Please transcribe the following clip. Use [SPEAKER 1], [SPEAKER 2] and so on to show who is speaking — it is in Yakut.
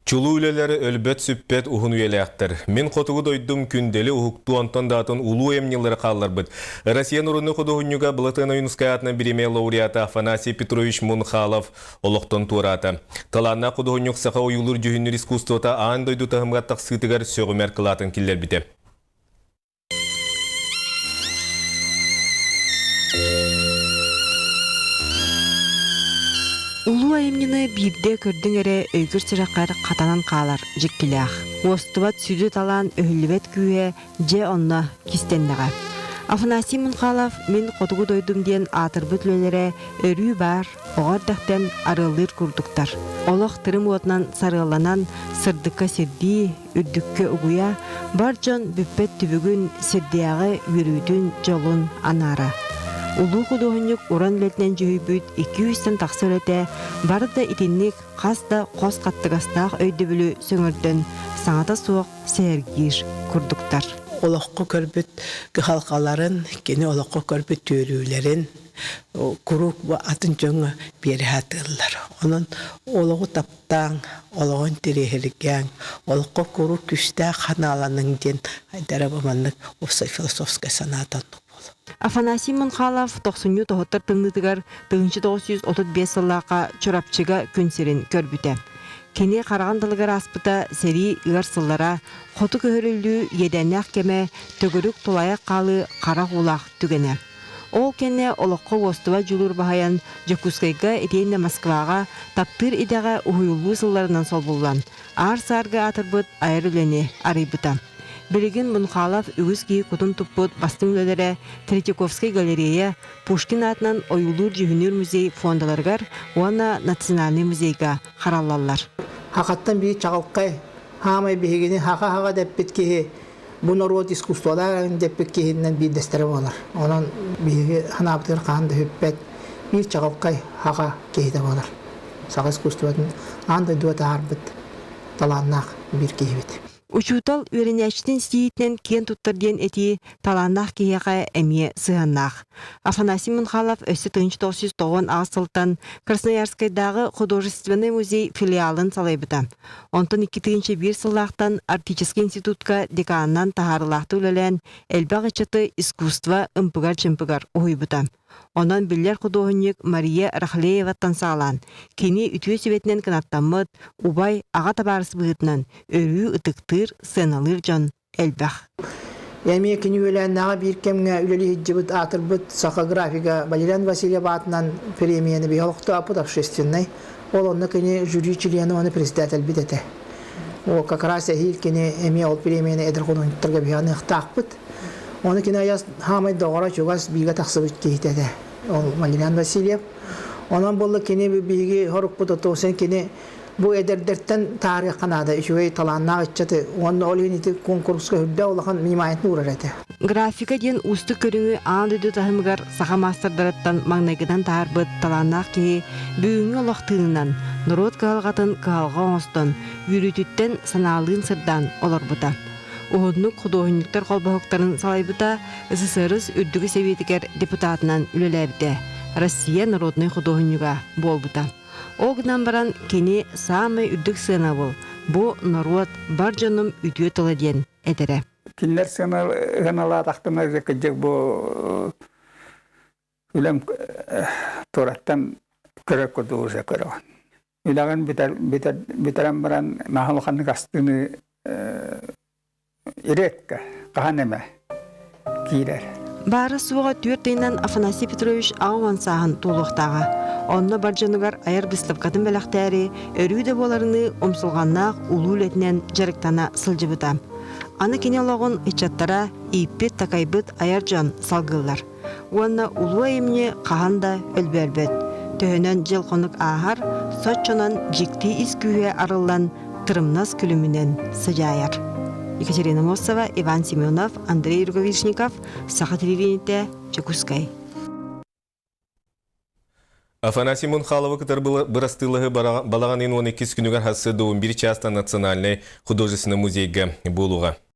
[SPEAKER 1] Чулуу үлэлэр өлбөт-сүппэт уһун үйэлээхтэр. Мин хотугу дойдум Күндэли уһуктуу онтон да атын улуу айымньылары хаалларбыт. Россия норуодунай худуоһунньуга Былатыан Ойуунускай аатынан бириэмийэ лауреата Афанасий Петрович Мунхалов олохтон туораата. Талааннаах худуоһунньук саха ойуулуур-дьүһүннүүр искусствота аан дойду таһымыгар тахсыытыгар сөҕүмэр кылаатын киллэрбитэ.
[SPEAKER 2] Улуу айымньыны биирдэ көрдүҥ эрэ өйгөр-сүрэххэр хатанан хаалар дьиктилээх. Уостубат сүдү талаан өһүллүбэт күүһэ дьэ онно кистэннэҕэ. Афанасий Мунхалов «Мин хотугу дойдум» диэн аатырбыт үлэлэрэ өрүү баар, оҕо эрдэхтэн арыаллыыр курдуктар. Олох тырым уотунан сарыалланан, сырдыкка сирдии, үрдүккэ угуйа, бар дьон бүппэт түбүгүн, сирдээҕи үөрүүтүн, дьолун анаара. Улуу худуоһунньук уран үлэтинэн дьүһүйбүт 200-тэн тахса үлэтэ бары да итинник хас да хос хаттыгастаах өйдөбүлү сөҥөрдөн саҥата суох сэһэргиир курдуктар.
[SPEAKER 3] Олоххо көрбүт кыһалҕаларын, кини олоххо көрбүт түөрүүлэрин куруук бу атын дьоҥҥо биэрэ сатыыллар. Онон олоҕу таптааҥ, олоҕу интэриэһиргээҥ, олоххо куруук күүстээх ханааланыҥ диэн Айдара бу маннык уопсай философскай санаата оннук буолар.
[SPEAKER 2] Афанасий Мунхалов тохсунньу тоһуттар тымныытыгар 1935 сыллаахха Чурапчыга күн сирин көрбүтэ. Кини хараҕын далыгар ааспыта сэрии ыар сыллара, хоту көһөрүллүү иэдээннээх кэмэ, төгүрүк тулаайах хаалыы харах уулаах түгэнэ. Ол кэннэ олоххо уостубат дьулуур баһыйан, Дьокуускайга итиэннэ Москваҕа таптыыр идэҕэ уһуйуллуу сылларынан солбуллан, аар-саарга аатырбыт айар үлэни арыйбыта. Билигин Мунхалов үгүс киһи кутун туппут бастыҥ үлэлэрэ Третьяковскай галерея, Пушкин аатынан ойуулуур-дьүһүнүүр музей фондаларыгар уонна Национальнай музейга хараллаллар.
[SPEAKER 4] Хахаттан биир чаҕылхай, хаамай биһигини хаха-хаха дэппит киһи бу норуот искусстволаах дэппит киһинэн биирдэстэрэ буолар. Онон биһиги санаабытыгар хаһан да сүппэт биир чаҕылхай хаха киһитэ буолар. Саха искусствотын аан дойдуга таһаарбыт талааннаах биир киһибит.
[SPEAKER 2] Учуутал үөрэнээччитин ситиһиитинэн киэн туттар диэн этии талааннаах киһиэхэ эмиэ сыһыаннаах. Афанасий Мунхалов өссө 1998 сылтан Красноярскайдааҕы художественнай музей филиалын салайбыта. Онтон 2001 сыллаахтан Арктическай институтка деканынан таһаарыылаахтык үлэлээн, элбэх ыччаты искусство ымпыгар-чымпыгар уһуйбута. Онон биллэр худуоһунньук Мария Рахлееваттан саҕалаан, кини үтүө сүбэтинэн кынаттаммыт убай, аҕа табаарыс быһыытынан өрүү ытыктыыр, сыаналыыр дьон элбэх.
[SPEAKER 4] Эмиэ кини үөлээннээҕэ биир кэмҥэ үлэлии сылдьыбыт аатырбыт саха графига Валериан Васильев аатынан премияны биһи олохтооппут общественнай. Ол онно кини жюри чилиэнэ уонна председателбит этэ. Ол как раз эһиил кини эмиэ ол премияны эдэр художниктарга биһи аныахтаахпыт. Оны кини айас хаамай доҕоро чугас бииргэ тахсыбыт киһитэ этэ. Ол Валериан Васильев. Онон буолла кини биһиги хорукпут отуосын кини Бу эдэрдэртэн таарыахха наада үчүгэй талааннаах ыччаты уонна ол иһин ити куонкуруска үрдээх улахан вниманиетын уурар этэ.
[SPEAKER 2] Графика диэн уустук көрүҥү аан дойду таһымыгар саха маастардарыттан маҥнайгынан таһаарбыт талааннаах киһи бүгүҥҥү олох тыынынан, норуот кыһалҕатын кыһалҕа оҥостон, үөрүүтүттэн санаалыын сырдаан олорбута. Уһуннук худуоһунньуктар холбоһуктарын салайбыта, СССР Үрдүкү Сэбиэтигэр депутатынан үлэлээбитэ, Россия народнай худуоһунньуга буолбута. Ол гынан баран кини саамай үрдүк сыанабыл бу норуот бар дьонум үтүө тыла диэн этэрэ.
[SPEAKER 5] Кинилэр сыаналаатахтарына кырдьык бу үлэм туораттан көрөр курдук уже көрөҕүн. Үлэҕин бүтэрэн баран наһаа улаханнык астыны Редко, хаһан эмэ киирэр.
[SPEAKER 2] Баара-суоҕа түөрт ыйынан Афанасий Петрович 80 сааһын туолуохтааҕа. Онно бар дьонугар айар быыстапкатын бэлэхтээри, өрүү да буоларыныы умсулҕаннаах улуу үлэтинэн дьарыктана сылдьыбыта. Аны кини олоҕун ыччаттара ииппит-такайбыт айар дьон салгыыллар. Уонна улуу айымньы хаһан да өлбөөрбөт. Төһөнөн дьыл-хонук ааһар, соччонон дьикти ис күүһэ арыллан, тырымнас күлүмүнэн сыдьаайар. Екатерина Мосова, Иван Семенов, Андрей Рукавишников, Саха телевидениетэ, Дьокуускай.
[SPEAKER 1] Афанасий Мунхаловы кытары бырастыылаһы балаҕан ыйын 12 күнүгэр хассы 11 чаастан Национальнай художественный музейга буолуоҕа.